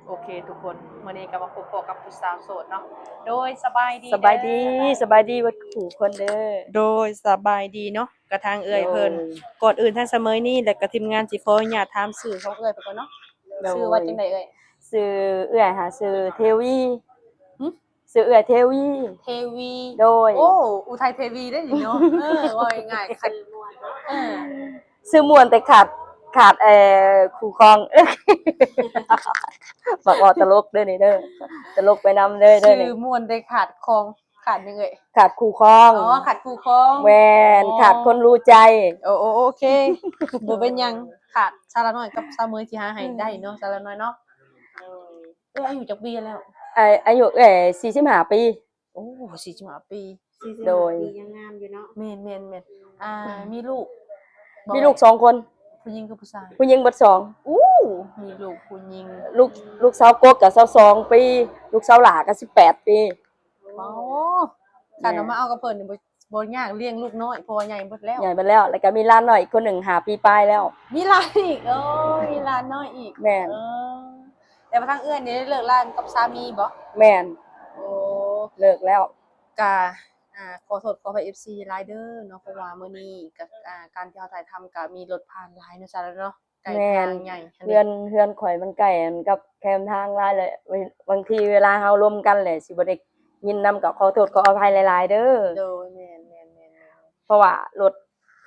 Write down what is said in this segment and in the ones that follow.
ໂອເຄທຸກຄົນ ມື້ນີ້ກໍມາພົບພໍ້ກັບຜູ້ສາວໂສດເນາະ. ໂດຍ ສະບາຍດີ ສະບາຍດີ ເດີ ສະບາຍດີເບິດທຸກຄົນເດີ. ໂດຍ ສະບາຍດີເນາະ ກະທາງເອື້ອຍເພິ່ນ. ໂດຍ ກ່ອນອື່ນທັງສະເໝີນີ້ ແລະກະທີມງານຊິຂໍອະນຸຍາດຖາມຊື່ຂອງເອື້ອຍເພິ່ນກ່ອນເນາະ. ໂດຍ ຊື່ວ່າຈັ່ງໃດເອື້ອຍ? ຊື່ເອື້ອຍຫາຊື່ເທວີ. ຫຶ? ຊື່ເອື້ອຍເທວີ. ເທວີ. ໂດຍ. ໂອ້ ອຸໄທເທວີໄດ໋ນີ້ເນາະ. ເອີ ເວົ້າງ່າຍໆ ຄັນ ເອີ ຊື່ມ່ວນແຕ່ຂາດ ຂາດ ເອີ ຄູ່ຄອງ. ມັກເວົ້າຕະຫຼົກເດີນີ້ເດີ ຕະຫຼົກໄປນຳເດີ ຊື່ມ່ວນແຕ່ຂາດຄອງ ຂາດຫຍັງເອີຍ? ຂາດຄູ່ຄອງ. ອໍ ຂາດຄູ່ຄອງ. ແມ່ນ. ອໍ ຂາດຄົນຮູ້ໃຈ. ໂອ ໂອ ໂອເຄ ບໍ່ເປັນຫຍັງ ຂາດສາວລານ້ອຍກັບສາວເໝີຊິຫາໃຫ້ໄດ້ເນາະ ສາວລານ້ອຍເນາະ. ເອື້ອຍອາຍຸຈັກປີແລ້ວ? ອາ ອາຍຸເອື້ອຍສີ່ສິບຫ້າປີ. ໂອ້ ສີ່ສິບຫ້າປີ. ສີ່ສິບຫ້າ ໂດຍ ປີຍັງງາມຢູ່ເນາະ. ແມ່ນໆໆ. ອ່າ ມີລູກບໍ່? ມີລູກສອງຄົນ. ຜູ້ຍິງກັບຜູ້ຊາຍ? ຜູ້ຍິງເບິດສອງ. ໂອ້ ມີລູກຜູ້ຍິງ. ລູກ ລູກສາວກົກກໍຊາວສອງປີ ລູກສາວຫຼ້າກໍສິບແປດປີ. ໂອ້ ຄັນເອົາມາເອົາກັບເພິ່ນນີ້ບໍ່ ບໍ່ຍາກລ້ຽງລູກນ້ອຍ ເພາະວ່າໃຫຍ່ເບິດແລ້ວ. ໃຫຍ່ເບິດແລ້ວ ແລ້ວກໍມີຫຼານນ້ອຍອີກຄົນໜຶ່ງ ຫ້າປີປາຍແລ້ວ. ມີຫຼານອີກ. ໂອ້ ມີຫຼານນ້ອຍອີກ. ແມ່ນ. ເອີ ແຕ່ວ່າທາງເອື້ອຍນີ້ໄດ້ເລີກລາກັນກັບສາມີບໍ່? ແມ່ນ. ໂອ້ ເລີກແລ້ວ. ກະ ອ່າ ຂໍໂທດຂໍອະໄພເອັຟຊີຫຼາຍເດີເນາະ ເພາະວ່າມື້ນີ້ກະ ອ່າ ການທີ່ເຮົາຖ່າຍທຳກະມີລົດຜ່ານຫຼາຍເນາະ ສາວລານ້ອຍເນາະ. ໃກ້ ແມ່ນ ທາງໃຫຍ່ຫັ້ນເດ. ເຮືອນ ເຮືອນຂ້ອຍມັນໃກ້ກັບແຄມທາງຫຼາຍແຫຼະ ບາງທີເວລາເຮົາລົມກັນແຫຼະ ຊິບໍ່ໄດ້ຍິນນຳ ກໍຂໍໂທດຂໍອະໄພຫຼາຍໆເດີ. ໂດຍ ແມ່ນໆໆໆ. ເພາະວ່າລົດ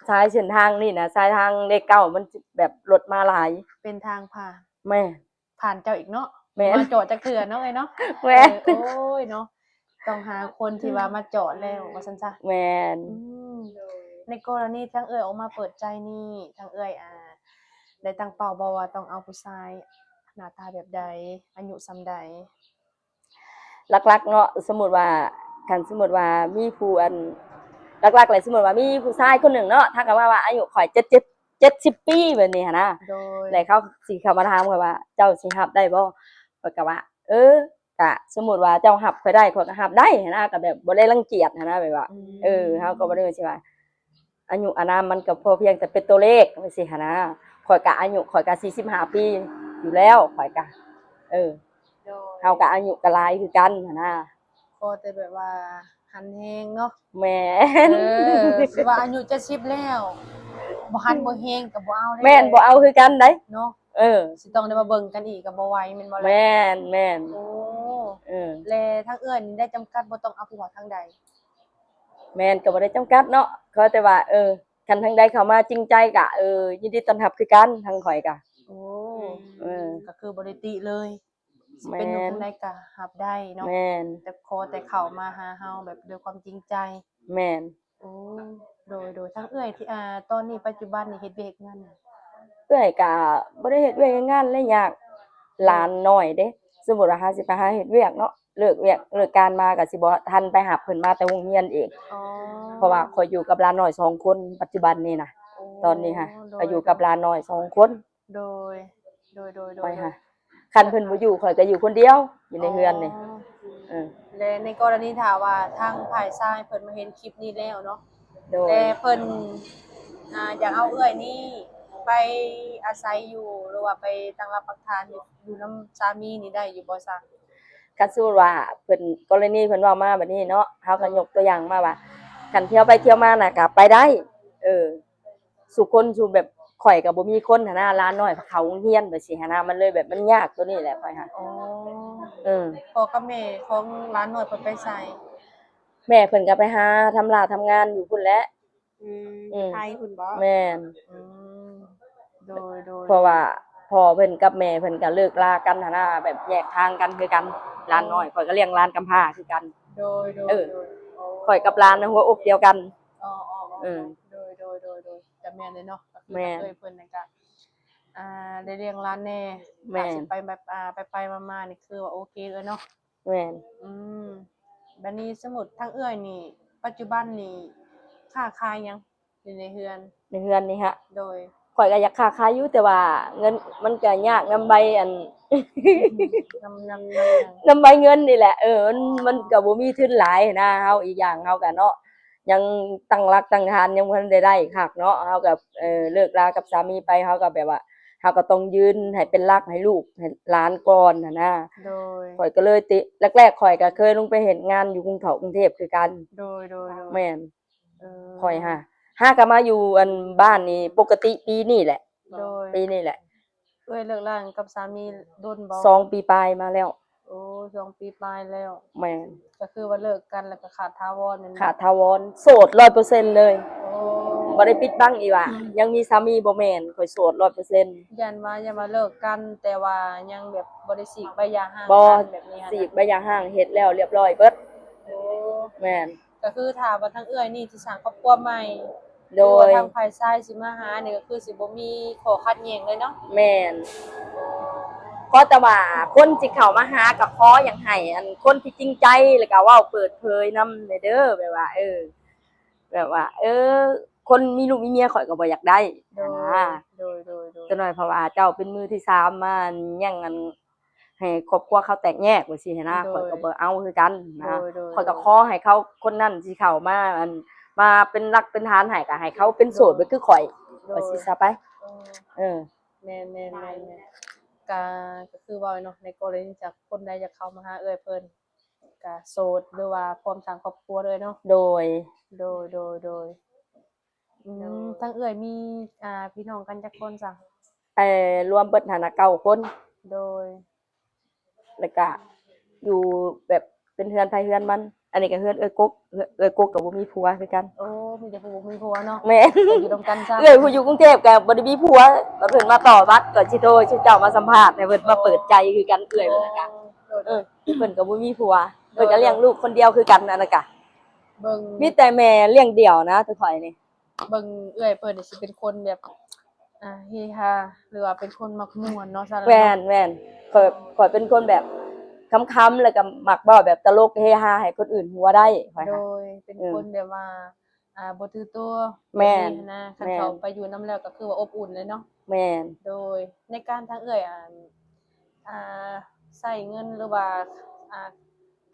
ສາຍເສັ້ນທາງນີ້ນະ ສາຍທາງເລກເກົ້າ ມັນແບບລົດມາຫຼາຍ ເປັນທາງຜ່ານ. ແມ່ນ. ຜ່ານເຈົ້າອີກເນາະ. ແມ່ນ. ມາຈອດຈັກເທື່ອເນາະເອື້ອຍເນາະ. ແມ່ນ. ເອີ ໂອ້ຍເນາະ ຕ້ອງຫາຄົນທີ່ວ່າມາຈອດແລ້ວ ວ່າຊັ້ນຊະ. ແມ່ນ. ອືມ ໃນກໍລະນີທາງເອື້ອຍອອກມາເປີດໃຈນີ້ ທາງເອື້ອຍ ອ່າ ໄດ້ຕັ້ງເປົ້າບໍ່ວ່າຕ້ອງເອົາຜູ້ຊາຍໜ້າຕາແບບໃດ ອາຍຸສ່ຳໃດ? ຫຼັກໆເນາະ ສົມມຸດວ່າ ຄັນສົມມຸດວ່າມີຜູ້ ອັນ ຫຼັກໆແຫຼະ ສົມມຸດວ່າມີຜູ້ຊາຍຄົນໜຶ່ງເນາະ ທັກເຂົ້າມາວ່າອາຍຸຂ້ອຍເຈັດ ເຈັດ ເຈັດສິບປີແບບນີ້ຫັ້ນນະ. ໂດຍ. ແລ້ວເຂົາຊິເຂົ້າມາຖາມຂ້ອຍວ່າ ເຈົ້າຊິຮັບໄດ້ບໍ່? ຂ້ອຍກໍວ່າ ເອີ ກະສົມມຸດວ່າເຈົ້າຮັບຂ້ອຍໄດ້ ຂ້ອຍກໍຮັບໄດ້ຫັ້ນນະ ກໍແບບບໍ່ໄດ້ລັງກຽດຫັ້ນນະ ແບບວ່າ ອືມ ເອີ ເຮົາກໍບໍ່ໄດ້ວ່າຊິວ່າ ອາຍຸອານາມມັນກໍພໍພຽງແຕ່ເປັນຕົວເລກຈັ່ງຊີ້ຫັ້ນນະ. ຂ້ອຍກະອາຍຸຂ້ອຍກະສີ່ສິບຫ້າປີຢູ່ແລ້ວ ຂ້ອຍກະ ເອີ ໂດຍ ເຮົາກະອາຍຸກະຫຼາຍຄືກັນຫັ້ນນະ ຂໍແຕ່ແບບວ່າຫັນແຮງເນາະ. ແມ່ນ. ເອີ ຊິວ່າອາຍຸເຈັດສິບແລ້ວ ບໍ່ຫັນບໍ່ແຮງກໍບໍ່ເອົາເດ້. ແມ່ນ ບໍ່ເອົາຄືກັນໃດ໋ເນາະ. ເອີ ຊິຕ້ອງໄດ້ມາເບິ່ງກັນອີກກໍບໍ່ໄຫວແມ່ນບໍ່ລະ? ແມ່ນໆ. ໂອ້ ເອີ ແລະທາງເອື້ອຍນີ້ໄດ້ຈຳກັດບໍ່ຕ້ອງເອົາຜູ້ບ່າວທາງໃດ? ແມ່ນ ກໍບໍ່ໄດ້ຈຳກັດເນາະ ຂໍແຕ່ວ່າ ເອີ ຄັນທາງໃດເຂົ້າມາຈິງໃຈກະ ເອີ ຍິນດີຕ້ອນຮັບຄືກັນ ທາງຂ້ອຍກະ. ໂອ້ ອືມ ເອີ ກໍຄືບໍ່ໄດ້ຕິເລີຍ. ແມ່ນ. ຊິເປັນໜຸ່ມທາງໃດກະຮັບໄດ້ເນາະ. ແມ່ນ. ແຕ່ຂໍແຕ່ເຂົ້າມາຫາເຮົາແບບດ້ວຍຄວາມຈິງໃຈ. ແມ່ນ. ໂອ້ ໂດຍໆ ທາງເອື້ອຍທີ່ ອ່າ ຕອນນີ້ປັດຈຸບັນນີ້ເຮັດວຽກເຮັດງານຫຍັງ? ເອື້ອຍກະບໍ່ໄດ້ເຮັດວຽກເຮັດງານແລະຍາກ ອືມ ຫຼານນ້ອຍເດ້. ສົມມຸດວ່າເຮົາຊິໄປຫາເຮັດວຽກເນາະ ເລີກວຽກເລີກການມາກໍຊິບໍ່ທັນໄປຮັບເພິ່ນມາແຕ່ໂຮງຮຽນເອງ. ອໍ ເພາະວ່າຂ້ອຍຢູ່ກັບຫຼານນ້ອຍສອງຄົນປັດຈຸບັນນີ້ນະ. ໂອ້ ຕອນນີ້ຫະ ໂດຍ ກໍຢູ່ກັບຫຼານນ້ອຍສອງຄົນ. ໂດຍ ໂດຍໆໆ ຂ້ອຍຫະ ຄັນເພິ່ນບໍ່ຢູ່ ຂ້ອຍກໍຢູ່ຄົນດຽວຢູ່ໃນເຮືອນນີ້. ອໍ ເອີ ແລະໃນກໍລະນີຖ້າວ່າທາງຝ່າຍຊາຍເພິ່ນມາເຫັນຄລິບນີ້ແລ້ວເນາະ ໂດຍ ແລະເພິ່ນ ອ່າ ຢາກເອົາເອື້ອຍນີ້ໄປອາໄສຢູ່ ຫຼືວ່າໄປຕັ້ງຫຼັກປັກຖານຢູ່ ຢູ່ນຳສາມີນີ້ໄດ້ຢູ່ບໍ່ຊະ? ຄັນສົມມຸດວ່າເພິ່ນ ກໍລະນີເພິ່ນເວົ້າມາແບບນີ້ເນາະ ເຮົາກໍຍົກຕົວຢ່າງມາວ່າ ຄັນທ່ຽວໄປທ່ຽວມານະກໍໄປໄດ້. ເອີ ສູ່ຄົນສູ່ແບບຂ້ອຍກໍບໍ່ມີຄົນຫັ້ນນະ ຫຼານນ້ອຍເຂົ້າໂຮງຮຽນໄປຊີ້ຫັ້ນນະ ມັນເລີຍແບບມັນຍາກຕົວນີ້ແຫຼະຂ້ອຍຫະ. ອໍ ເອີ ພໍ່ກັບແມ່ຂອງຫຼານນ້ອຍເພິ່ນໄປໃສ? ແມ່ເພິ່ນກໍໄປຫາທຳລາທຳງານຢູ່ພຸ້ນແຫຼະ. ອືມ ອືມ ໄທພຸ້ນບໍ? ແມ່ນ. ອືມ ໂດຍໆ ເພາະວ່າພໍ່ເພິ່ນກັບແມ່ເພິ່ນກໍເລີກລາກັນຫັ້ນນະ ແບບແຍກທາງກັນຄືກັນ. ອໍ ຫຼານນ້ອຍ ຂ້ອຍກໍລ້ຽງຫຼານກຳພ້າຄືກັນ. ໂດຍໆ ເອີ ໂດຍ ໂອ້ ຂ້ອຍກັບຫຼານນະຫົວອົກດຽວກັນ. ອໍໆໆ ເອີ ໂດຍໆໆ ກໍແມ່ນເດ້ເນາະ ກໍຄື ແມ່ນ ເອື້ອຍເພິ່ນນັ້ນກໍ ອ່າ ໄດ້ລ້ຽງຫຼານແດ່. ແມ່ນ. ຖ້າຊິໄປແບບ ອ່າ ໄປໆມາໆນີ້ຄືວ່າໂອເຄເອີຍເນາະ. ແມ່ນ. ອືມ ບັດນີ້ສົມມຸດທາງເອື້ອຍນີ້ ປັດຈຸບັນນີ້ຄ້າຂາຍຫຍັງຢູ່ໃນເຮືອນ? ໃນເຮືອນນີ້ຫະ? ໂດຍ. ຂ້ອຍກໍຢາກຄ້າຂາຍຢູ່ ແຕ່ວ່າເງິນມັນກໍຍາກນຳໃບອັນ ນຳ ນຳ ນຳຫຍັງ? ນຳໃບເງິນນີ້ແຫຼະ. ເອີ ມັນ ອໍ ມັນກໍບໍ່ມີທຶນຫຼາຍນະ ເຮົາ ອີກຢ່າງເຮົາກໍເນາະ ຍັງຕັ້ງຫຼັກຕັ້ງຖານຍັງບໍ່ທັນໄດ້ໄດ້ຄັກເນາະ ເຮົາກໍ ເອີ ເລີກລາກັບສາມີໄປ ເຮົາກໍແບບວ່າ ເຮົາກໍຕ້ອງຢືນໃຫ້ເປັນຫຼັກໃຫ້ລູກໃຫ້ຫຼານກ່ອນຫັ້ນນະ. ໂດຍ ຂ້ອຍກໍເລີຍຕິ ແລກໆຂ້ອຍກໍເຄີຍລົງໄປເຮັດງານຢູ່ກຸງເທບ ກຸງເທບຄືກັນ. ໂດຍ ໂດຍ ໂດຍ ແມ່ນ. ເອີ ຂ້ອຍຫາ ຫາກໍມາຢູ່ອັນບ້ານນີ້ປົກກະຕິປີນີ້ແຫຼະ. ໂດຍ ປີນີ້ແຫຼະ. ເອື້ອຍເລີກລາກັນກັບສາມີດົນບໍ່? ສອງປີປາຍມາແລ້ວ. ໂອ້ ສອງປີປາຍແລ້ວ. ແມ່ນ. ກໍຄືວ່າເລີກກັນແລ້ວກໍຂາດຖາວອນແມ່ນບໍ່? ຂາດຖາວອນ ໂສດຮ້ອຍເປີເຊັນເລີຍ. ໂອ້ ບໍ່ໄດ້ປິດບັງອີກວ່າ ອືມ ຍັງມີສາມີບໍ່ແມ່ນ ຂ້ອຍໂສດຮ້ອຍເປີເຊັນ. ຢ້ານວ່າ ຢ້ານວ່າເລີກກັນ ແຕ່ວ່າຍັງແບບບໍ່ໄດ້ສີກໃບຢ່າຮ້າງ ບໍ່ ກັນແບບນີ້ຫັ້ນນະ? ສີກໃບຢ່າຮ້າງ ເຮັດແລ້ວລຽບຮ້ອຍເບິດ. ໂອ້ ແມ່ນ. ກໍຄືຖ້າວ່າທາງເອື້ອຍນີ້ຊິສ້າງຄອບຄົວໃໝ່ ໂດຍ ຫຼືວ່າທາງຝ່າຍຊາຍຊິມາຫານີ້ ກໍຄືຊິບໍ່ມີຂໍ້ຂັດແຍ່ງເລີຍເນາະ? ແມ່ນ. ຂໍແຕ່ວ່າຄົນຊິເຂົ້າມາຫາ ກໍຂໍຢາກໃຫ້ອັນຄົນທີ່ຈິງໃຈ ແລ້ວກໍເວົ້າເປີດເຜີຍນຳແດ່ເດີ ແບບວ່າ ເອີ ແບບວ່າ ເອີ ຄົນມີລູກມີເມຍຂ້ອຍກໍບໍ່ຢາກໄດ້ ໂດຍ ຫັ້ນນະ. ໂດຍ ໂດຍ ໂດຍ. ຈັກໜ້ອຍເພາະວ່າເຈົ້າເປັນມືທີສາມມາຫຍັງອັນ ໃຫ້ຄອບຄົວເຂົາແຕກແຍກ ວ່າຊີ້ຫັ້ນນະ. ໂດຍ ຂ້ອຍກໍບໍ່ເອົາຄືກັນນະ. ໂດຍ ໂດຍ ຂ້ອຍກໍ ໂດຍ ຂໍໃຫ້ເຂົາຄົນນັ້ນຊິເຂົ້າມາ ອັນ ມາເປັນຫຼັກເປັນຖານໃຫ້ ກໍໃຫ້ເຂົາເປັນໂສດ ໂດຍ ແບບຄືຂ້ອຍ ໂດຍ ວ່າຊີ້ຊະໄປ. ເອີ ເອີ ແມ່ນໆໆໆ ກໍ ກໍຄືເວົ້າເນາະ ໃນກໍລະນີຈາກຄົນໃດຢາກເຂົ້າມາຫາເອື້ອຍເພິ່ນ ກໍໂສດ ຫຼືວ່າພ້ອມສ້າງຄອບຄົວເລີຍເນາະ? ໂດຍ ໂດຍ ໂດຍ ໂດຍ. ອືມ ໂດຍ. ທາງເອື້ອຍມີ ອ່າ ພີ່ນ້ອງກັນຈັກຄົນຊະ? ເອີ ລວມເບິດຫັ້ນນະ ເກົ້າຄົນ. ໂດຍ. ແລ້ວກະຢູ່ແບບເປັນເຮືອນໃຜເຮືອນມັນ. ອັນນີ້ກະເຮືອນເອື້ອຍກົກ ເອື້ອຍ ເອື້ອຍກົກກະບໍ່ມີຜົວຄືກັນ. ໂອ້ ມີແຕ່ຜູ້ບໍ່ມີຜົວເນາະ? ແມ່ນ. ກໍຢູ່ນຳກັນຊະ. ເອື້ອຍຜູ້ຢູ່ກຸງເທບກະບໍ່ໄດ້ມີຜົວ ບັດເພິ່ນມາຕໍ່ບັດ ກໍຊິໂທໃຫ້ເຈົ້າມາສຳພາດ ໃຫ້ເພິ່ນມາເປີດໃຈຄືກັນ ເອື້ອຍເພິ່ນນະກະ. ໂອ້ ເອີ ເພິ່ນກໍບໍ່ມີຜົວ. ໂດຍ. ເພິ່ນກໍລ້ຽງລູກຄົນດຽວຄືກັນ ອັນນັ້ນກະ ເບິ່ງ ມີແຕ່ແມ່ລ້ຽງດຽວນະ ແຕ່ຂ້ອຍນີ້. ເບິ່ງເອື້ອຍເພິ່ນນີ້ຊິເປັນຄົນແບບ ອ່າ ເຮຮາ ຫຼືວ່າເປັນຄົນມັກມ່ວນເນາະ ຊັ້ນແຫຼະເນາະ. ແມ່ນໆ ຂ້ອຍ ຂ້ອຍເປັນຄົນແບບຂຳໆ ແລ້ວກໍມັກເວົ້າແບບຕະຫຼົກເຮຮາໃຫ້ຄົນອື່ນຫົວໄດ້ ຂ້ອຍ. ໂດຍ. ເປັນ ເອີ ຄົນແບບວ່າ ອ່າ ບໍ່ຖືຕົວ. ແມ່ນ. ແບບນີ້ຫັ້ນນະ. ຄັນ ແມ່ນ ເຂົາໄປຢູ່ນຳແລ້ວກໍຄືວ່າອົບອຸ່ນເລີຍເນາະ. ແມ່ນ. ໂດຍ. ໃນການທາງເອື້ອຍ ອ່າ ອ່າ ໃຊ້ເງິນ ຫຼືວ່າ ອ່າ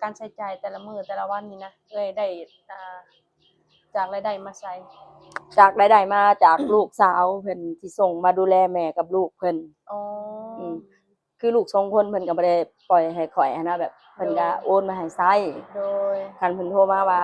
ການໃຊ້ຈ່າຍແຕ່ລະມື້ແຕ່ລະວັນນີ້ນະ ເອື້ອຍໄດ້ ອ່າ ຈາກລາຍໄດ້ມາໃສ? ຈາກລາຍໄດ້ມາຈາກລູກສາວເພິ່ນທີ່ສົ່ງມາດູແລແມ່ກັບລູກເພິ່ນ. ອໍ ອືມ ຄືລູກສອງຄົນເພິ່ນກໍບໍ່ໄດ້ປ່ອຍໃຫ້ຂ້ອຍຫັ້ນນະ ແບບເພິ່ນກໍ ໂດຍ ໂອນມາໃຫ້ໃຊ້. ໂດຍ. ຄັນເພິ່ນໂທມາວ່າ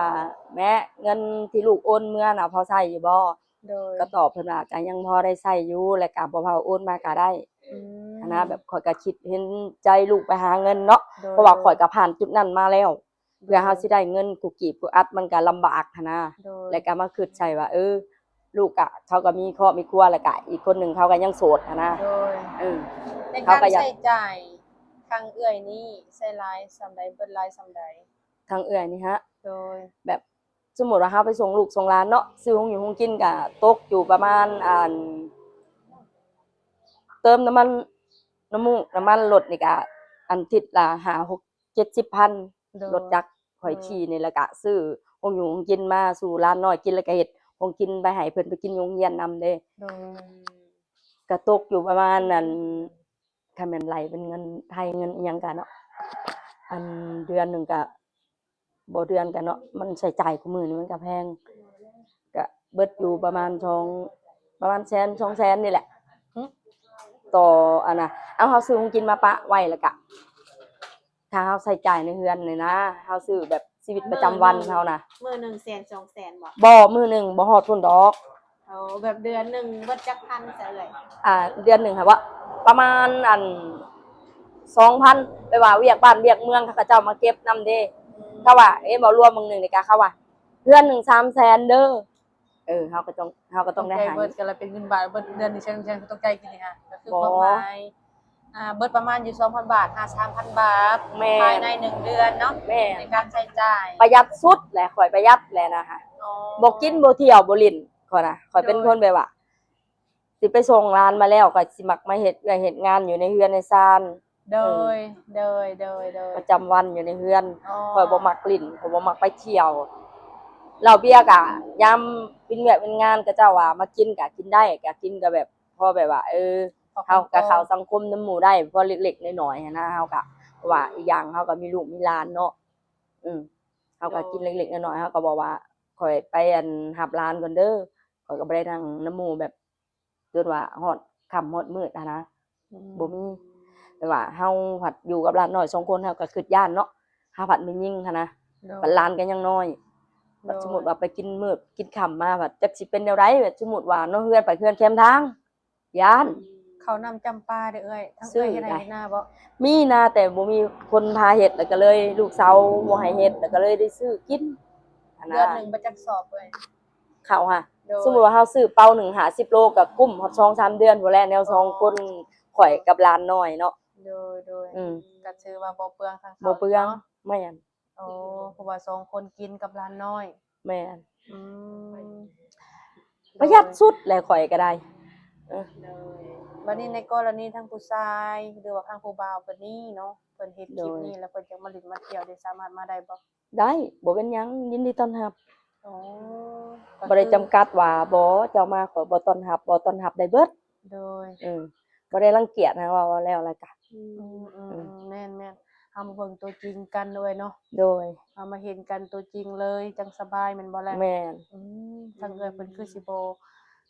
ແມ່ ເງິນທີ່ລູກໂອນເມືອນະ ພໍໃຊ້ຢູ່ບໍ່? ໂດຍ. ກໍຕອບເພິ່ນວ່າ ກໍຍັງພໍໄດ້ໃຊ້ຢູ່ ແລະກໍບໍ່ເວົ້າໂອນມາກໍໄດ້. ອືມ ຫັ້ນນະ ແບບຂ້ອຍກໍຄິດເຫັນໃຈລູກໄປຫາເງິນເນາະ. ໂດຍ. ເພາະວ່າ ໂດຍ ຂ້ອຍກໍຜ່ານຈຸດນັ້ນມາແລ້ວ. ໂດຍ. ເພື່ອເຮົາຊິໄດ້ເງິນກູ່ກີບກູ່ອັດ ມັນກໍລຳບາກຫັ້ນນະ. ໂດຍ. ແລ້ວກໍມາຄິດໃສ່ວ່າ ເອີ ລູກກະ ເຂົາກໍມີຄອບມີຄົວ ແລ້ວກະອີກຄົນໜຶ່ງເຂົາກໍຍັງໂສດຫັ້ນນະ. ໂດຍ. ເອີ ໃນການໃຊ້ຈ່າຍທາງເອື້ອຍນີ້ ໃຊ້ຫຼາຍສ່ຳໃດ ເບິດຫຼາຍສ່ຳໃດ? ທາງເອື້ອຍນີ້ຫະ? ໂດຍ. ແບບ ສົມມຸດວ່າເຮົາໄປສົ່ງລູກສົ່ງຫຼານເນາະ ຊື້ຂອງຢູ່ຂອງກິນກະຕົກຢູ່ປະມານ ອັນ ເຕີມນ້ຳມັນ ນ້ຳມູກ ນ້ຳມັນລົດນີ້ກະ ອັນ ທິດລະຫ້າ ຫົກ ເຈັດສິບພັນ. ໂດຍ. ລົດຈັກຂ້ອຍ ໂດຍ ຂີ່ນີ້ ແລ້ວກະຊື້ຂອງຢູ່ຂອງກິນມາສູ່ຫຼານນ້ອຍກິນ ແລ້ວກະເຮັດຂອງກິນໄປໃຫ້ເພິ່ນໄປກິນຢູ່ໂຮງຮຽນນຳເດ້. ໂດຍ. ກະຕົກຢູ່ປະມານ ອັນ ຄັນແມ່ນໄລ່ເປັນເງິນໄທເງິນອີ່ຫຍັງກະເນາະ ອັນ ເດືອນໜຶ່ງກະ ບໍ່ເດືອນກະເນາະ ມັນໃຊ້ຈ່າຍຄູ່ມື້ນີ້ມັນກະແພງ ກະເບິດຢູ່ປະມານສອງ ປະມານແສນ ສອງແສນນີ້ແຫຼະ. ຫື? ຕໍ່ອັນນ່າ ເອົາ ເຮົາຊື້ຂອງກິນມາປະໄວ້ ແລ້ວກະ ຖ້າເຮົາໃຊ້ຈ່າຍໃນເຮືອນນີ້ນະ ເຮົາຊື້ແບບຊີວິດປະຈຳວັນເຮົານະ. ມື້ໜຶ່ງແສນ ສອງແສນບໍ່? ບໍ່ ມື້ໜຶ່ງບໍ່ຮອດພຸ້ນດອກ. ໂອ້ ແບບເດືອນໜຶ່ງເບິດຈັກພັນຊະເອື້ອຍ? ອ່າ ເດືອນໜຶ່ງຫັ້ນເບາະ ປະມານ ອັນ ສອງພັນ ແບບວ່າວຽກບ້ານວຽກເມືອງ ເຂົາເຈົ້າມາເກັບນຳເດ້. ອືມ. ເຂົາວ່າ ເອີ ເວົ້າລວມເບິ່ງໜຶ່ງນີ້ກະ ເຂົາວ່າເຮືອນໜຶ່ງສາມແສນເດີ້. ເອີ ເຮົາກໍຕ້ອງ ເຮົາກໍຕ້ອງໄດ້ຫາເບິດ ກໍລະເປັນເງິນບາດ ເບິດເດືອນນີ້ ແສນ ແສນ ຕ້ອງຈ່າຍກິນນີ້ຫະ ກໍຄືຄວາມໝາຍ ອ່າ ເບິດປະມານຢູ່ສອງພັນບາດຫາສາມພັນບາດ ແມ່ນ ພາຍໃນໜຶ່ງເດືອນເນາະ. ແມ່ນ. ໃນການໃຊ້ຈ່າຍ ປະຢັດສຸດແຫຼະ ຂ້ອຍປະຢັດແຫຼະນະຫະ. ອໍ. ບໍ່ກິນ ບໍ່ທ່ຽວ ບໍ່ຫຼິ້ນ ຂ້ອຍນະ ຂ້ອຍເປັນ ໂດຍ ຄົນແບບວ່າ ຊິໄປສົ່ງຫຼານມາແລ້ວ ຂ້ອຍຊິມັກມາເຮັດວຽກເຮັດງານຢູ່ໃນເຮືອນໃນຊານ. ໂດຍ ເອີ ໂດຍ ໂດຍ ໂດຍ ປະຈຳວັນຢູ່ໃນເຮືອນ. ອໍ. ຂ້ອຍບໍ່ມັກຫຼິ້ນ ຂ້ອຍບໍ່ມັກໄປທ່ຽວ. ເຫຼົ້າເບຍກະ ຍາມເປັນວຽກເປັນງານ ເຂົາເຈົ້າວ່າມາກິນກະກິນໄດ້ ກະກິນກະແບບ ພໍແບບວ່າ ເອີ ເຮົາກະເຂົ້າສັງຄົມນຳໝູ່ໄດ້ ພໍເລັກໆນ້ອຍໆຫັ້ນນະ. ເຮົາກະ ເພາະວ່າອີກຢ່າງເຮົາກະມີລູກມີຫຼານເນາະ. ອື ເຮົາກະ ໂດຍ ກິນເລັກໆນ້ອຍໆ ເຮົາກະບອກວ່າ ຂ້ອຍໄປ ອັນ ຮັບຫຼານກ່ອນເດີ ຂ້ອຍກະບໍ່ໄດ້ນັ່ງນຳໝູ່ແບບ ຈົນວ່າຮອດ ຄ່ຳຮອດມືດຫັ້ນນະ ອືມ ບໍ່ມີ. ແຕ່ວ່າເຮົາພັດຢູ່ກັບຫຼານນ້ອຍສອງຄົນ ເຮົາກໍຄິດຢ້ານເນາະ ເຮົາພັດແມ່ຍິງຫັ້ນນະ ໂດຍ ບັດຫຼານກໍຍັງນ້ອຍ ໂດຍ ບັດສົມມຸດວ່າໄປກິນມື້ກິນຄ່ຳມາ ບັດຈັກຊິເປັນແນວໃດ ແບບສົມມຸດວ່າເນາະ ເຮືອນໄປເຮືອນແຄມທາງ ຢ້ານ. ເຂົ້ານ້ຳຈຳປາເດີ້ເອື້ອຍ ທາງເອື້ອຍເຮັດໄຮ່ເຮັດນາບໍ່? ມີນາ ແຕ່ບໍ່ມີຄົນພາເຮັດ ແລ້ວກໍເລີຍລູກສາວບໍ່ໃຫ້ເຮັດ ແລ້ວກໍເລີຍໄດ້ຊື້ກິນຫັ້ນນະ. ເດືອນໜຶ່ງບໍ່ຈັກສອບເອື້ອຍ? ເຂົ້າຫະ ໂດຍ ສົມມຸດວ່າເຮົາຊື້ເປົາໜຶ່ງຫ້າສິບໂລ ກໍກຸ້ມຮອດສອງສາມເດືອນພຸ້ນແຫຼະ ແນວສອງຄົນ ອໍ ຂ້ອຍກັບຫຼານນ້ອຍເນາະ. ໂດຍໆ ອືມ ກໍຖືວ່າບໍ່ເປືອງທັງເຂົ້າ ບໍ່ເປືອງເນາະ. ແມ່ນ. ໂອ້ ເພາະວ່າສອງຄົນກິນກັບຫຼານນ້ອຍ. ແມ່ນ. ອືມ ປະຢັດສຸດແຫຼະຂ້ອຍກໍໄດ້. ເອີ ໂດຍ ບັດນີ້ໃນກໍລະນີທາງຜູ້ຊາຍ ຫຼືວ່າທາງຜູ້ບ່າວເພິ່ນນີ້ເນາະ ເພິ່ນເຫັນຄລິບນີ້ ໂດຍ ແລ້ວເພິ່ນຢາກມາຫຼິ້ນມາທ່ຽວ ໄດ້ສາມາດມາໄດ້ບໍ່? ໄດ້ ບໍ່ເປັນຫຍັງ ຍິນດີຕ້ອນຮັບ. ອໍ ບໍ່ໄດ້ຈຳກັດວ່າ ບໍ່ ເຈົ້າມາຂ້ອຍບໍ່ຕ້ອນຮັບ ບໍ່ຕ້ອນຮັບໄດ້ເບິດ. ໂດຍ ອືມ ບໍ່ໄດ້ລັງກຽດນະ ເວົ້າ ເວົ້າແລ້ວລະກະ ອືມ ອືມ ອືມ ອືມ ແມ່ນໆ ເຮົາມາເບິ່ງຕົວຈິງກັນເລີຍເນາະ. ໂດຍ ເຮົາມາເຫັນກັນຕົວຈິງເລີຍ ຈັ່ງສະບາຍແມ່ນບໍ່ລະ? ແມ່ນ. ອືມ ທາງເອື້ອຍເພິ່ນຄືຊິບໍ່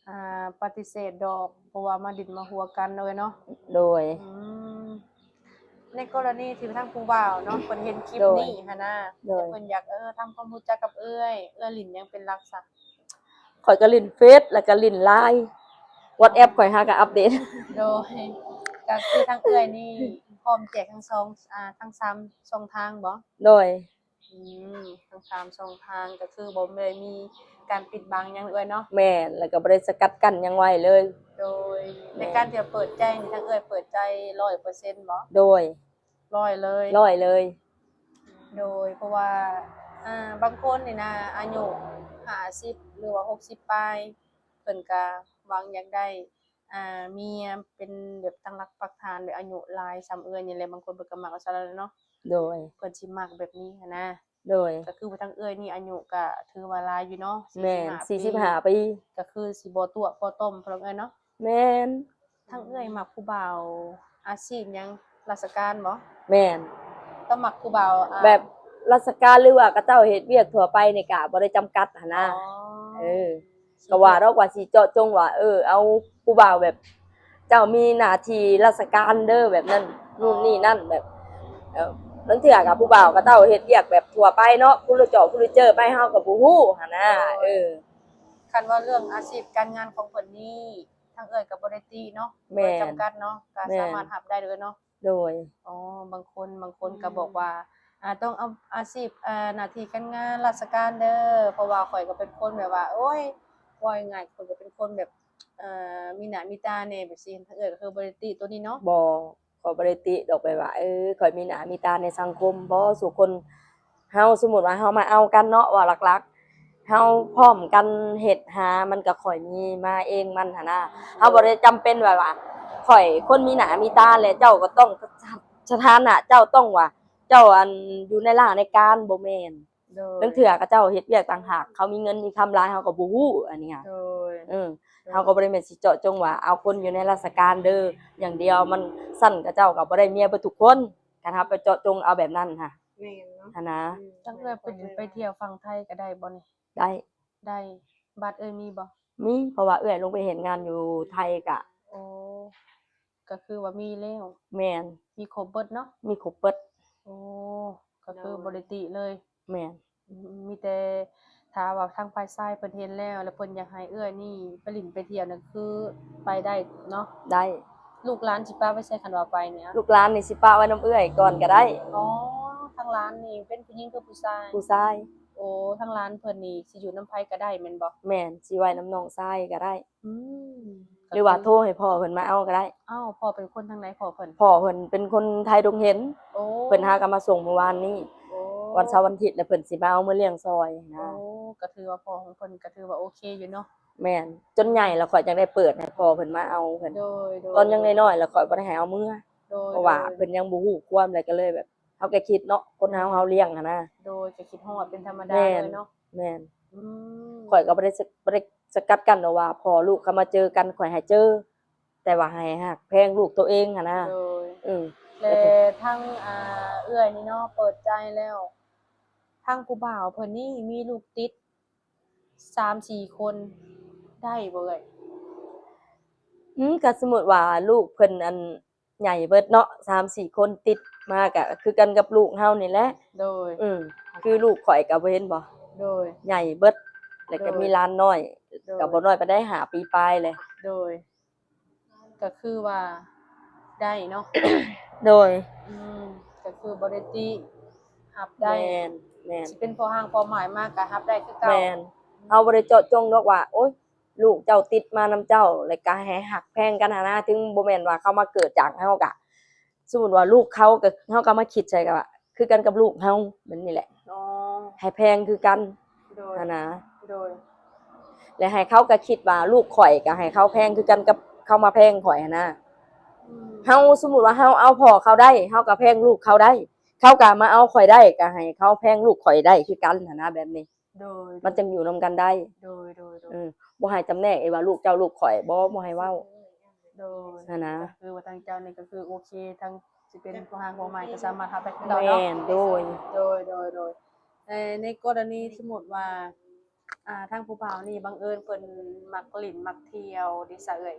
ອ່າ ປະຕິເສດດອກ ເພາະວ່າມາດິນມາຫົວກັນເລີຍເນາະ. ໂດຍ ອືມ ໃນກໍລະນີທີ່ທາງຜູ້ບ່າວເນາະ ເພິ່ນເຫັນຄລິບນີ້ຫັ້ນນະ ໂດຍ ເພິ່ນຢາກ ເອີ ທຳຄວາມຮູ້ຈັກກັບເອື້ອຍ ເອື້ອຍຫຼິ້ນຫຍັງເປັນຫຼັກຊະ? ຂ້ອຍກໍຫຼິ້ນເຟສ ແລ້ວກໍຫຼິ້ນລາຍ ວັອດແອັບຂ້ອຍຫາກໍອັບເດດ. ໂດຍ ກໍຄືທາງເອື້ອຍນີ້ພ້ອມແຈກທັງສອງ ອ່າ ທັງສາມຊ່ອງທາງບໍ່? ໂດຍ ອືມ ທັງສາມຊ່ອງທາງ ກໍຄືບໍ່ໄດ້ມີການປິດບັງຫຍັງເອື້ອຍເນາະ. ແມ່ນ ແລ້ວກໍບໍ່ໄດ້ສະກັດກັ້ນຫຍັງໄວ້ເລີຍ. ໂດຍ ໃນການທີ່ວ່າເປີດໃຈນີ້ ທາງເອື້ອຍເປີດໃຈຮ້ອຍເປີເຊັນບໍ່? ໂດຍ ຮ້ອຍເລີຍ ຮ້ອຍເລີຍ. ໂດຍ ເພາະວ່າ ອ່າ ບາງຄົນນີ້ນະ ອາຍຸຫ້າສິບ ຫຼືວ່າຫົກສິບປາຍ ເພິ່ນກະຫວັງຢາກໄດ້ ອ່າ ເມຍເປັນແບບຕັ້ງຫຼັກປັກຖານ ແບບອາຍຸຫຼາຍສ່ຳເອື້ອຍນີ້ແຫຼະ ບາງຄົນເພິ່ນກະມັກວ່າຊັ້ນແຫຼະເນາະ. ໂດຍ ເພິ່ນຊິມັກແບບນີ້ຫັ້ນນະ. ໂດຍ ກະຄືວ່າທາງເອື້ອຍນີ້ອາຍຸກະຖືວ່າຫຼາຍຢູ່ເນາະ. ແມ່ນ ສີ່ສິບຫ້າປີ ສີ່ສິບຫ້າປີ ກະຄືຊິບໍ່ຕົວະບໍ່ຕົ້ມ ພວກເອື້ອຍເນາະ. ແມ່ນ. ທາງເອື້ອຍມັກຜູ້ບ່າວອາຊີບຫຍັງ? ລາຊະການບໍ່? ແມ່ນ. ຕ້ອງມັກຜູ້ບ່າວ ອ່າ ແບບລາຊະການ ຫຼືວ່າເຂົາເຈົ້າເຮັດວຽກທົ່ວໄປນີ້ກະບໍ່ໄດ້ຈຳກັດຫັ້ນນະ. ອໍ ເອີ ກໍວ່າດອກວ່າຊິເຈາະຈົງວ່າ ເອີ ເອົາຜູ້ບ່າວແບບເຈົ້າມີໜ້າທີ່ລາຊະການເດີ ແບບນັ້ນ ນູ້ນນີ້ນັ້ນ ແບບ ເອີ ລາງເທື່ອກໍຜູ້ບ່າວເຂົາເຈົ້າເຮັດວຽກແບບທົ່ວໄປເນາະ ຜູ້ລະເຈາະຜູ້ລະເຈີໄປ ເຮົາກໍບໍ່ຮູ້ຫັ້ນນະ. ໂດຍ ເອີ ຄັນວ່າເລື່ອງອາຊີບການງານຂອງເພິ່ນນີ້ ທາງເອື້ອຍກໍບໍ່ໄດ້ຕິເນາະ ແມ່ນ ບໍ່ໄດ້ຈຳກັດເນາະ ກໍ ແມ່ນ ສາມາດຮັບໄດ້ເລີຍເນາະ. ໂດຍ ອໍ ບາງຄົນ ບາງຄົນ ອືມ ກໍບອກວ່າ ອ່າ ຕ້ອງເອົາອາຊີບ ອ່າ ໜ້າທີ່ການງານລາຊະການເດີ ເພາະວ່າຂ້ອຍກໍເປັນຄົນແບບວ່າ ໂອ້ຍ ເວົ້າງ່າຍໆ ຂ້ອຍກໍເປັນຄົນແບບ ເອີ ມີໜ້າມີຕາແດ່ ແບບຊີ້. ທາງເອື້ອຍກໍຄືບໍ່ໄດ້ຕິໂຕນີ້ເນາະ? ບໍ່ ຂ້ອຍບໍ່ໄດ້ຕິດອກໄປວ່າ ເອີ ຂ້ອຍມີໜ້າມີຕາໃນສັງຄົມບໍ່ ສູ່ຄົນ ເຮົາ ສົມມຸດວ່າເຮົາມາເອົາກັນເນາະ ເວົ້າຫຼັກໆ ເຮົາພ້ອມກັນເຮັດຫາ ມັນກໍຄ່ອຍມີມາເອງມັນຫັ້ນນະ. ເຮົາບໍ່ໄດ້ຈຳເປັນແບບວ່າ ຂ້ອຍຄົນມີໜ້າມີຕາ ແລະເຈົ້າກໍຕ້ອງ ສະຖານະເຈົ້າຕ້ອງວ່າ ເຈົ້າ ອັນ ຢູ່ໃນລາຊະການ ບໍ່ແມ່ນ. ໂດຍ ລາງເທື່ອເຂົາເຈົ້າເຮັດວຽກຕ່າງຫາກ ເຂົາມີເງິນມີຄຳຫຼາຍ ເຮົາກໍບໍ່ຮູ້ ອັນນີ້ຫະ. ໂດຍ ເອີ ໂດຍ ເຮົາກໍບໍ່ໄດ້ແມ່ນຊິເຈາະຈົງວ່າເອົາຄົນຢູ່ໃນລາຊະການເດີຢ່າງດຽວ ມັນ ຊັ້ນເຂົາເຈົ້າກໍບໍ່ໄດ້ເມຍເບິດທຸກຄົນ ຄັນເຮົາໄປເຈາະຈົງເອົາແບບນັ້ນຫະ. ແມ່ນເນາະ ຫັ້ນນະ. ອືມ ທາງເອື້ອຍໄປ ໄປທ່ຽວຝັ່ງໄທກໍໄດ້ບໍ່ນີ້? ໄດ້ ໄດ້. ບັດເອື້ອຍມີບໍ່? ມີ ເພາະວ່າເອື້ອຍລົງໄປເຮັດງານຢູ່ໄທກະ ໂອ້ ກໍຄືວ່າມີແລ້ວ. ແມ່ນ ມີຄົບເບິດເນາະ? ມີຄົບເບິດ. ໂອ້ ກໍຄື ໂດຍ ບໍ່ໄດ້ຕິເລີຍ. ແມ່ນ. ອືມ ມີແຕ່ຖ້າວ່າທາງຝ່າຍຊາຍເພິ່ນເຫັນແລ້ວ ແລ້ວເພິ່ນຢາກໃຫ້ເອື້ອຍນີ້ໄປຫຼິ້ນໄປທ່ຽວນີ້ ຄືໄປໄດ້ເນາະ? ໄດ້. ລູກຫຼານຊິປະໄວ້ໃສ ຄັນວ່າໄປນີ້? ລູກຫຼານນີ້ຊິປະໄວ້ນຳເອື້ອຍກ່ອນກໍໄດ້. ອໍ ທາງຫຼານນີ້ເປັນຜູ້ຍິງ ຫຼື ຜູ້ຊາຍ? ຜູ້ຊາຍ. ໂອ້ ທາງຫຼານເພິ່ນນີ້ຊິຢູ່ນຳໃຜກໍໄດ້ແມ່ນບໍ່? ແມ່ນ ຊິໄວ້ນຳນ້ອງຊາຍກໍໄດ້. ອືມ ຫຼືວ່າໂທໃຫ້ພໍ່ເພິ່ນມາເອົາກໍໄດ້. ເອົ້າ ພໍ່ເປັນຄົນທາງໃດພໍ່ເພິ່ນ? ພໍ່ເພິ່ນເປັນຄົນໄທດົງເຫັນ. ໂອ້ ເພິ່ນຫາກໍມາສົ່ງມື້ວານນີ້. ໂອ້ ວັນເສົາວັນອາທິດ ແລ້ວເພິ່ນຊິມາເອົາມື້ລ້ຽງຊ່ອຍນະ. ໂອ້ ກໍຖືວ່າພໍ່ຂອງເພິ່ນກໍຖືວ່າໂອເຄຢູ່ເນາະ. ແມ່ນ ຈົນໃຫຍ່ແລ້ວຂ້ອຍຈັ່ງໄດ້ເປີດໃຫ້ພໍ່ເພິ່ນມາເອົາເພິ່ນ. ໂດຍໆ ຕອນຍັງນ້ອຍໆ ແລ້ວຂ້ອຍບໍ່ໄດ້ໃຫ້ເອົາເມືອ. ໂດຍໆ ເພາະວ່າເພິ່ນຍັງບໍ່ຮູ້ຄວາມ ແລ້ວກໍເລີຍແບບ ເຮົາກໍຄິດເນາະ ຄົນເຮົາ ເຮົາລ້ຽງຫັ້ນນະ. ໂດຍ ກໍຄິດຮອດເປັນທຳມະດາເລີຍເນາະ. ແມ່ນ. ອືມ ຂ້ອຍກໍບໍ່ໄດ້ ບໍ່ໄດ້ສະກັດກັ້ນດອກວ່າ ພໍ່ລູກເຂົາມາເຈີກັນ ຂ້ອຍໃຫ້ເຈີ ແຕ່ວ່າໃຫ້ຮັກແພງລູກໂຕເອງຫັ້ນນະ. ໂດຍ ເອີ ແລະ ທາງ ອ່າ ເອື້ອຍນີ້ເນາະ ເປີດໃຈແລ້ວ ທາງຜູ້ບ່າວເພິ່ນນີ້ມີລູກຕິດສາມສີ່ຄົນ ໄດ້ບໍ່ເອື້ອຍ? ອືມ ກໍສົມມຸດວ່າລູກເພິ່ນອັນໃຫຍ່ເບິດເນາະ ສາມສີ່ຄົນຕິດມາ ກໍຄືກັນກັບລູກເຮົານີ້ແຫຼະ. ໂດຍ ອືມ ຄືລູກຂ້ອຍກໍບໍ່ເຫັນບໍ່ ໂດຍ ໃຫຍ່ເບິດ ແລ້ວກໍ ໂດຍ ມີຫຼານນ້ອຍ ໂດຍ ກໍບໍ່ນ້ອຍປານໃດ ຫ້າປີປາຍແຫຼະ. ໂດຍ ກໍຄືວ່າໄດ້ເນາະ. ໂດຍ ອືມ ກໍຄືບໍ່ໄດ້ຕິ ຮັບໄດ້. ແມ່ນ ແມ່ນ ຊິເປັນພໍ່ຮ້າງພໍ່ໝ້າຍມາກໍຮັບໄດ້ຄືເກົ່າ. ແມ່ນ ເຮົາບໍ່ໄດ້ເຈາະຈົງດອກວ່າ ໂອ້ຍ ລູກເຈົ້າຕິດມານຳເຈົ້າ ແລ້ວກໍໃຫ້ຮັກແພງກັນຫັ້ນນະ. ເຖິງບໍ່ແມ່ນວ່າເຂົາມາເກີດຈາກເຮົາ ກໍສົມມຸດວ່າລູກເຂົາ ກໍເຮົາກໍມາຄິດໃສ່ ກໍວ່າຄືກັນກັບລູກເຮົາແບບນີ້ແຫຼະ. ອໍ ໃຫ້ແພງຄືກັນ ໂດຍ ຫັ້ນນະ. ໂດຍ ແລະໃຫ້ເຂົາກໍຄິດວ່າລູກຂ້ອຍ ກໍໃຫ້ເຂົາແພງຄືກັນກັບເຂົາມາແພງຂ້ອຍຫັ້ນນະ. ອືມ ເຮົາ ສົມມຸດວ່າເຮົາເອົາພໍ່ເຂົາໄດ້ ເຮົາກໍແພງລູກເຂົາໄດ້ ເຂົາກໍມາເອົາຂ້ອຍໄດ້ ກໍໃຫ້ເຂົາແພງລູກຂ້ອຍໄດ້ຄືກັນຫັ້ນນະ ແບບນີ້. ໂດຍ ມັນຈັ່ງຢູ່ນຳກັນໄດ້. ໂດຍ ໂດຍ ໂດຍ ອືມ ບໍ່ໃຫ້ຈຳແນກອີກວ່າລູກເຈົ້າລູກຂ້ອຍ ບໍ່ ບໍ່ໃຫ້ເວົ້າ. ໂດຍ ຫັ້ນນະ ກໍຄືວ່າທາງເຈົ້ານີ້ກໍຄືໂອເຄ ທັງຊິເປັນພໍ່ຮ້າງພໍ່ໝ້າຍກໍສາມາດຮັບໄດ້ຄືເກົ່າເນາະ. ແມ່ນ ໂດຍ ໂດຍ ໂດຍ ໂດຍ. ແຕ່ໃນກໍລະນີສົມມຸດວ່າ ອ່າ ທາງຜູ້ບ່າວນີ້ບັງເອີນເພິ່ນມັກຫຼິ້ນມັກທ່ຽວເດຊະເອື້ອຍ?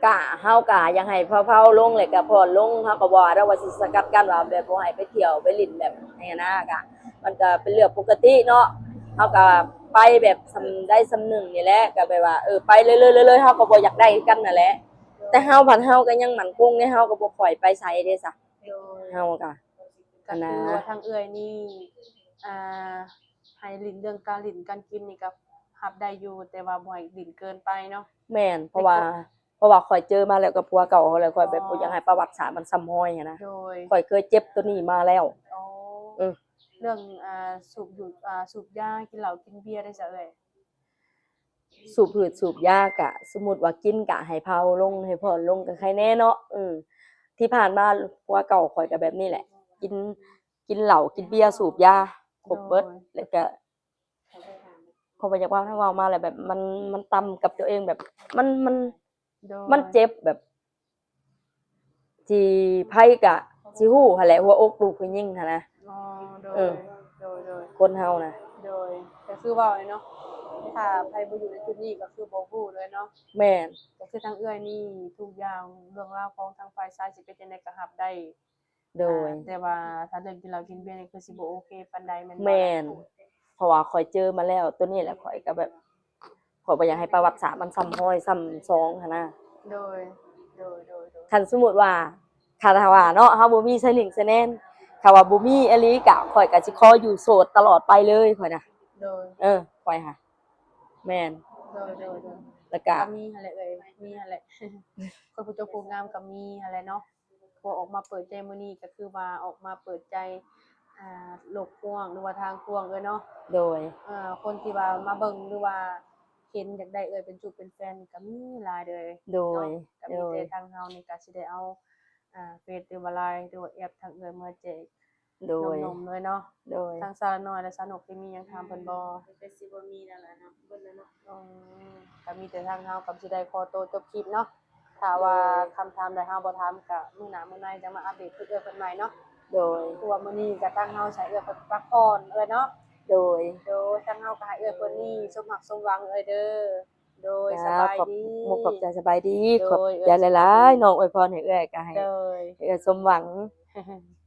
ກະ ເຮົາກະຢາກໃຫ້ເພົາໆລົງ ແລ້ວກະຜ່ອນລົງ ເຮົາກະບໍ່ວ່າດອກວ່າຊິສະກັດກັ້ນວ່າແບບບໍ່ໃຫ້ໄປທ່ຽວໄປຫຼິ້ນແບບນີ້ນະ. ກະ ມັນກະເປັນເລື່ອງປົກກະຕິເນາະ ເຮົາກະໄປແບບສ່ຳໃດສ່ຳໜຶ່ງນີ້ແຫຼະ ກະແບບວ່າ ເອີ ໄປເລື້ອຍໆ ເລື້ອຍໆ ເຮົາກະບໍ່ຢາກໄດ້ຄືກັນຫັ້ນແຫຼະ. ແຕ່ເຮົາພັດເຮົາກະຍັງໝັ້ນຄົງເດ້ ເຮົາກະບໍ່ຄ່ອຍໄປໃສເດ້ຊະ. ໂດຍ ເຮົາກະ ກະຄືວ່າທາງເອື້ອຍນີ້ ອ່າ ໃຫ້ຫຼິ້ນເລື່ອງການຫຼິ້ນການກິນນີ້ກໍຮັບໄດ້ຢູ່ ແຕ່ວ່າບໍ່ໃຫ້ຫຼິ້ນເກີນໄປເນາະ. ແມ່ນ ເພາະວ່າ ເພາະວ່າຂ້ອຍເຈີມາແລ້ວກັບຜົວເກົ່າເຮົາ ແລ້ວຂ້ອຍແບບ ອໍ ບໍ່ຢາກໃຫ້ປະຫວັດສາດມັນຊ້ຳຮອຍຫັ້ນນະ. ໂດຍ ຂ້ອຍເຄີຍເຈັບໂຕນີ້ມາແລ້ວ. ອໍ ເອີ ເລື່ອງ ອ່າ ສູບຢູ່ ອ່າ ສູບຢາ ກິນເຫຼົ້າກິນເບຍໄດ້ຊະເອື້ອຍ? ສູບພືດສູບຢາກະ ສົມມຸດວ່າກິນກະໃຫ້ເພົາລົງ ໃຫ້ຜ່ອນລົງກະໄຄແນ່ເນາະ. ເອີ ທີ່ຜ່ານມາຜົວເກົ່າຂ້ອຍກະແບບນີ້ແຫຼະ ກິນ ກິນເຫຼົ້າກິນເບຍສູບຢາຄົບເບິດ. ໂດຍ ແລ້ວກະ ເພາະວ່າຢາກເວົ້າ ຖ້າເວົ້າມາແລ້ວແບບມັນ ມັນຕ່ຳກັບຕົວເອງ ແບບມັນ ມັນ ໂດຍ ມັນເຈັບແບບ ທີ່ໃຜກະຊິຮູ້ຫັ້ນແຫຼະ ຫົວອົກລູກຜູ້ຍິງຫັ້ນນະ. ອໍ ໂດຍ ເອີ ໂດຍ ໂດຍ ຄົນເຮົານະ ໂດຍ ກໍຄືເວົ້າເລີຍເນາະ ຖ້າໃຜບໍ່ຢູ່ໃນຈຸດນີ້ກໍຄືບໍ່ຮູ້ເລີຍເນາະ. ແມ່ນ ກໍຄືທາງເອື້ອຍນີ້ທຸກຢ່າງ ເລື່ອງລາວຂອງທາງຝ່າຍຊາຍຊິເປັນຈັ່ງໃດກໍຮັບໄດ້. ໂດຍ ອ່າ ແຕ່ວ່າຖ້າເລື່ອງກິນເຫຼົ້າກິນເບຍນີ້ຄືຊິບໍ່ໂອເຄປານໃດແມ່ນບໍ່? ແມ່ນ ເພາະວ່າຂ້ອຍເຈີມາແລ້ວ ໂຕນີ້ແຫຼະ ຂ້ອຍກໍແບບ ຂ້ອຍບໍ່ຢາກໃຫ້ປະຫວັດສາດມັນຊ້ຳຮອຍຊ້ຳສອງຫັ້ນນະ. ໂດຍ ໂດຍ ໂດຍ ໂດຍ ຄັນສົມມຸດວ່າ ຄັນຖ້າວ່າເນາະ ເຮົາບໍ່ມີໃສ່ໜິ່ງໃສ່ແໜ້ນ ຖ້າວ່າບໍ່ມີອີ່ຫຼີກະ ຂ້ອຍກະຊິຂໍຢູ່ໂສດຕະຫຼອດໄປເລີຍຂ້ອຍນະ. ໂດຍ ເອີ ຂ້ອຍຫາ ແມ່ນ ໂດຍ ໂດຍ ໂດຍ ແລ້ວກະ ກໍມີຫັ້ນແຫຼະເອີຍ ມີຫັ້ນແຫຼະ ຄົນຜູ້ຈົບຜູ້ງາມກໍມີຫັ້ນແຫຼະເນາະ. ພວກອອກມາເປີດໃຈມື້ນີ້ກໍຄືວ່າອອກມາເປີດໃຈ ອ່າ ໂລກກວ້າງ ຫຼືວ່າທາງກວ້າງເອີຍເນາະ. ໂດຍ ເອີ ຄົນທີ່ວ່າມາເບິ່ງ ຫຼືວ່າເຫັນຢາກໄດ້ເອື້ອຍເປັນຊູ້ເປັນແຟນນີ້ກໍມີຫຼາຍເດີ. ໂດຍ ເນາະ ກໍມີແຕ່ ໂດຍ ທາງເຮົານີ້ກໍຊິໄດ້ເອົາ ອ່າ ເຟສ ຫຼືວ່າ LINE ຫຼືວ່າແອັບທາງເອື້ອຍມາແຈກ ໂດຍ ໜຸ່ມໆເລີຍເນາະ. ໂດຍ ທາງສາວນ້ອຍ ແລະ ສາວນົກ ຊິມີຫຍັງຖາມເພິ່ນບໍ່? ກໍຊິບໍ່ມີແລ້ວລະເນາະ ເບິດແລ້ວເນາະ. ອືມ ກໍມີແຕ່ທາງເຮົາກໍຊິໄດ້ຂໍໂຕຈົບຄລິບເນາະ. ຖ້າວ່າ ໂດຍ ຄຳຖາມໃດເຮົາບໍ່ຖາມ ກະມື້ໜ້າມື້ໃນຈັ່ງມາອັບເດດຄືເອື້ອຍເພິ່ນໃໝ່ເນາະ. ໂດຍ ຄືວ່າມື້ນີ້ກະທາງເຮົາໃຫ້ເອື້ອຍເພິ່ນພັກຜ່ອນເອີຍເນາະ. ໂດຍ ໂດຍ ທາງເຮົາກະໃຫ້ເອື້ອຍເພິ່ນນີ້ສົມຮັກສົມຫວັງເອື້ອຍເດີ. ໂດຍ ສະບາຍດີ ຂອບ ຂອບໃຈ ສະບາຍດີ. ໂດຍ ຂອບໃຈຫຼາຍໆ ນ້ອງອວຍພອນໃຫ້ເອື້ອຍ ກະໃຫ້ ໂດຍ ເອື້ອຍສົມຫວັງ. ໂ